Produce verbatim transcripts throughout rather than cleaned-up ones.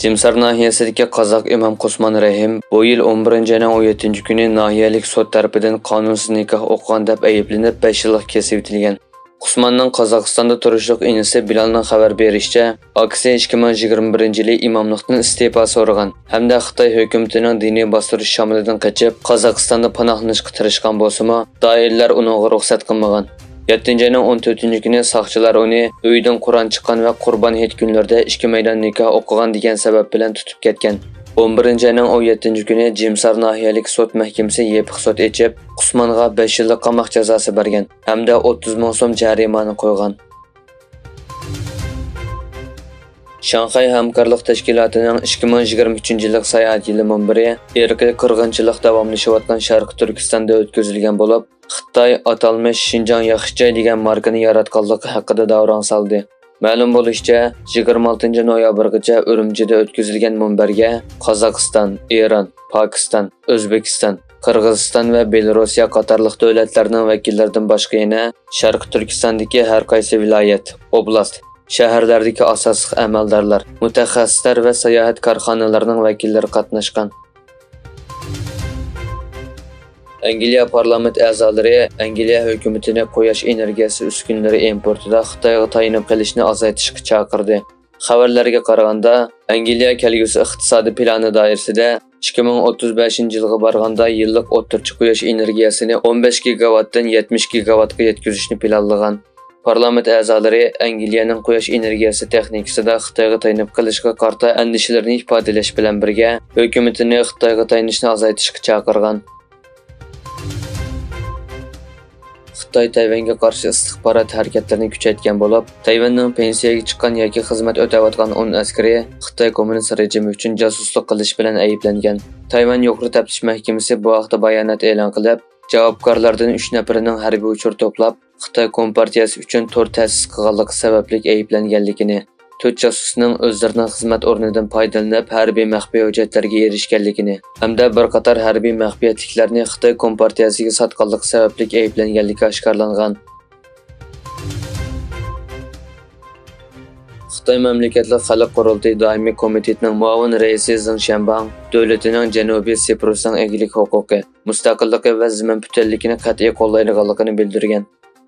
جىمسار ناھىيەسىدىكى قازاق ئىمام قۇسمان رەھىم بۇ يىل ئون بىرىنچى ئاينىڭ ئون يەتتىنچى كۈنى ناھىيەلىك سوت تەرىپىدىن قانۇنسىز نىكاھ ئوقۇغان دەپ ئەيىبلىنىپ، بەش يىللىق كېسىۋېتىلگەن. قۇسماننىڭ قازاقىستاندا تۇرۇشلۇق ئىنىسى بىلالنىڭ خەۋەر بېرىشىچە، ئاكىسى ئىككى مىڭ يىگىرمە بىرىنچى يىلى ئىماملىقتىن ئىستېپا سورىغان ھەمدە خىتاي ھۆكۈمىتىنىڭ دىنىي باستۇرۇش شامىلىدىن قېچىپ، قازاقىستاندا پاناھلىنىشقا تىرىشقان بولسىمۇ، دائىرىلەر ئۇنىڭغا رۇخسەت قىلمىغان. يەتتىنچى ئاينىڭ ئون تۆتىنچى كۈنى ساقچىلار ئۇنى ئۆيىدىن قۇرئان چىققان ۋە قۇربان ھېيت كۈنلىرىدە ئىككى مەيدان نىكاھ ئوقۇغان دېگەن سەۋەب بىلەن تۇتۇپ كەتكەن. ئون بىرىنچى ئاينىڭ ئون يەتتىنچى كۈنى جىمسار ناھىيەلىك سوت مەھكىمىسى يېپىق سوت ئېچىپ، قۇسمانغا بەش يىللىق قاماق جازاسى بەرگەن ھەمدە ئوتتۇز مىڭ سوم جەرىمانە قويغان. شاڭخەي ھەمكارلىق تەشكىلاتىنىڭ ئىككى مىڭ يىگىرمە ئۈچىنچى يىللىق ساياھەت يىلى مۇنبىرى ئىرقىي قىرغىنچىلىق داۋاملىشىۋاتقان شەرقىي تۈركىستاندا ئۆتكۈزۈلگەن بولۇپ، خىتاي ئاتالمىش شىنجاڭ ياخشى جاي دېگەن ماركىنى ياراتقانلىقى ھەققىدە داۋراڭ سالدى. مەلۇم بولۇشىچە، يىگىرمە ئالتىنچى نويابىرغىچە ئۈرۈمچىدە ئۆتكۈزۈلگەن مۇنبەرگە قازاقىستان، ئىران، پاكىستان، ئۆزبېكىستان، قىرغىزىستان ۋە بېلوروسىيە قاتارلىق دۆلەتلەرنىڭ ۋەكىللىرىدىن باشقا يەنە شەرقىي تۈركىستاندىكى ھەر قايسى ۋىلايەت، ئوبلاست، شەھەرلەردىكى ئاساسلىق ئەمەلدارلار، مۇتەخەسسىسلەر ۋە ساياھەت كارخانىلىرىنىڭ ۋەكىللىرى قاتناشقان. ئەنگلىيە پارلامېنت ئەزالىرى ئەنگلىيە ھۆكۈمىتىنى قۇياش ئېنېرگىيەسى ئۈسكۈنىلىرى ئىمپورتىدا خىتايغا تايىنىپ قېلىشنى ئازايتىشقا چاقىردى. خەۋەرلەرگە قارىغاندا، ئەنگلىيە كەلگۈسى ئىقتىسادىي پىلانى دائىرىسىدە ئىككى مىڭ ئوتتۇز بەشىنچى يىلغا بارغاندا يىللىق ئوتتۇرىچە قۇياش ئېنېرگىيەسىنى ئون بەش گىگاۋاتتىن يەتمىش گىگاۋاتقا يەتكۈزۈشنى پىلانلىغان. پارلامېنت ئەزالىرى ئەنگلىيەنىڭ قۇياش ئېنېرگىيەسى تېخنىكىسىدا خىتايغا تايىنىپ قېلىشقا قارىتا ئەندىشىلىرىنى ئىپادىلەش بىلەن بىرگە، ھۆكۈمىتىنى خىتايغا تايىنىشنى ئازايتىشقا چاقىرغان. خىتاي تەيۋەنگە قارشى ئىستىخبارات ھەرىكەتلىرىنى كۈچەيتكەن بولۇپ، تەيۋەننىڭ پېنسىيەگە چىققان ياكى خىزمەت ئۆتەۋاتقان ئون ئەسكىرى خىتاي كوممۇنىست رېجىمى ئۈچۈن جاسۇسلۇق قىلىش بىلەن ئەيىبلەنگەن. تەيۋەن يۇقىرى تەپتىش مەھكىمىسى بۇ ھەقتە بايانات ئېلان قىلىپ، جاۋابكارلاردىن ئۈچ نەپىرىنىڭ ھەربىي ئۇچۇر توپلاپ، خىتاي كومپارتىيەسى ئۈچۈن تور تەسىس قىلغانلىقى سەۋەبلىك ئەيىبلەنگەنلىكىنى، تۆت جاسۇسنىڭ ئۆزلىرىنىڭ خىزمەت ئورنىدىن پايدىلىنىپ، ھەربىي مەخپىي ھۆججەتلەرگە ئېرىشكەنلىكىنى ھەمدە بىر قاتار ھەربىي مەخپىيەتلىكلەرنى خىتاي كومپارتىيەسىگە ساتقانلىقى سەۋەبلىك ئەيىبلەنگەنلىكى ئاشكارىلانغان. خىتاي مەملىكەتلىك خەلق قۇرۇلتىيى دائىمىي كومىتېتىنىڭ مۇئاۋىن رەئىسى زېڭ شيەنباڭ دۆلىتىنىڭ جەنۇبىي سىپرۇسنىڭ ئىگىلىك ھوقۇقى، مۇستەقىللىقى ۋە زېمىن پۈتۈنلۈكىنى قەتئىي قوللايدىغانلىقىنى بىلدۈرگەن.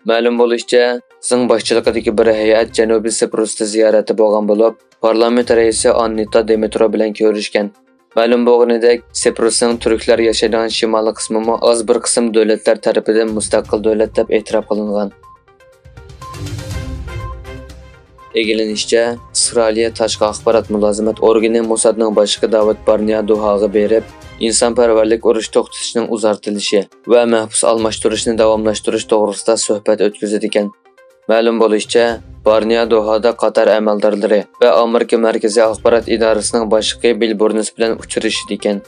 مەلۇم بولۇشىچە، زېڭ باشچىلىقىدىكى بىر ھەيئەت جەنۇبىي سىپرۇستا زىيارەتتە بولغان بولۇپ، پارلامېنت رەئىسى ئاننىتا دېمېترو بىلەن كۆرۈشكەن. مەلۇم بولغىنىدەك، سىپرۇسنىڭ تۈركلەر ياشايدىغان شىمالىي قىسمىمۇ ئاز بىر قىسىم دۆلەتلەر تەرىپىدىن مۇستەقىل دۆلەت دەپ ئېتىراپ قىلىنغان. ئىگىلىنىشىچە، ئىسرائىلىيە تاشقى ئاخبارات مۇلازىمەت ئورگىنى موسادنىڭ باشلىقى داۋۇت بارنيا دوھاغا بېرىپ، ئىنسانپەرۋەرلىك ئۇرۇش توختىتىشنىڭ ئۇزارتىلىشى ۋە مەھبۇس ئالماشتۇرۇشنى داۋاملاشتۇرۇش توغرىسىدا سۆھبەت ئۆتكۈزىدىكەن. مەلۇم بولۇشىچە، بارنيا دوھادا قاتار ئەمەلدارلىرى ۋە ئامېرىكا مەركىزىي ئاخبارات ئىدارىسىنىڭ باشلىقى بىل بۇرنس بىلەن ئۇچرىشىدىكەن.